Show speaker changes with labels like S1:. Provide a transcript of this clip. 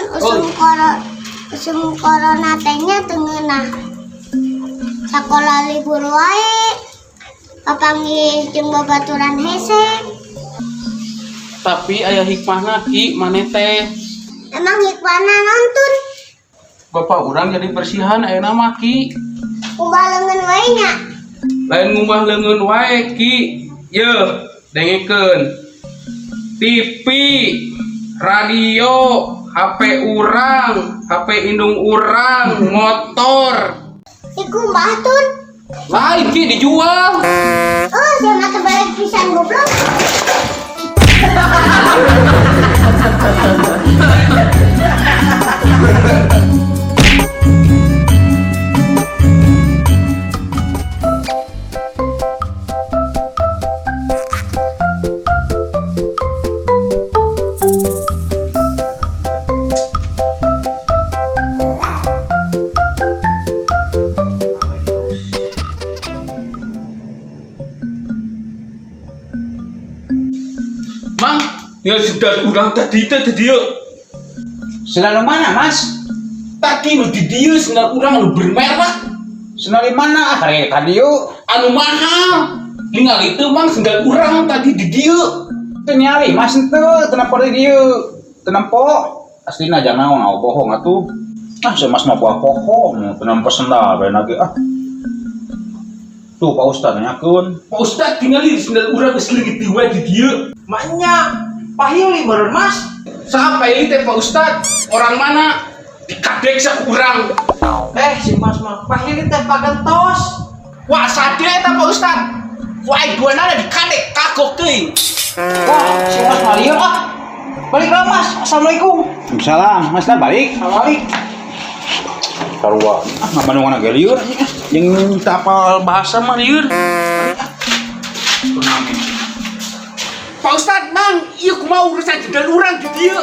S1: Usum
S2: Oh.
S1: usum corona teh nya teu ngeunah. Sakola libur wae. Papanggih jeung babaturan hese.
S2: Tapi aya hikmahna, Ki, maneh teh.
S1: Emang hikmahna nonton?
S2: Bapak urang jadi bersihan ayeuna mah, Ki.
S1: Kumbah leungeun wae nya.
S2: Lain ngumbah leungeun wae, Ki. Yeuh, dengekeun. TV, radio, HP urang, HP indung urang, motor.
S1: Dikumbah, Tun?
S2: Lain, Ki, dijual.
S1: Oh, sia mah terbalik pisan, goblok.
S2: Mang, ya sudah urang tadi teh di dieu.
S3: Sendal mana, Mas?
S2: Tadi nu di dieu sendal urang anu bermerek,
S3: Sendal di mana? Ah, karek tadi yuk.
S2: Anu mahal. Ningali teu, Mang, sendal urang tadi di dieu?
S3: Teu nyari, Mas, henteu, teu nempo di dieu. Teu nempo. Aslina jangan naon bohong atuh. Ah, si Mas mah buah poho, teu nempo sendal bae lagi ah. Tuh Pak Ustad nanyakeun.
S2: Pak Ustad, tingali sendal urang geus leungit deui wae di dieu.
S4: Maknya pahili meureun, Mas.
S2: Siapa ini teh, Pak Ustad? Orang mana? Dikadek sa urang.
S4: Eh, si Mas mah pahili teh pagentos.
S2: Wah, sade eta, Pak Ustad. Wah, dua nana dikadek kagok teuing.
S4: Wah, si Mas mah lieur ah. Balik lah, Mas. Assalamualaikum.
S3: Salam, Mas lah balik.
S4: Balik.
S3: Sarua. Ah, ngabandungan ge lieur anjing ah. Jeung teu apal bahasa mah lieur. Turnamen.
S2: Pak Ustad, Mang, ieu kumaha urusan sendal urang di dieu?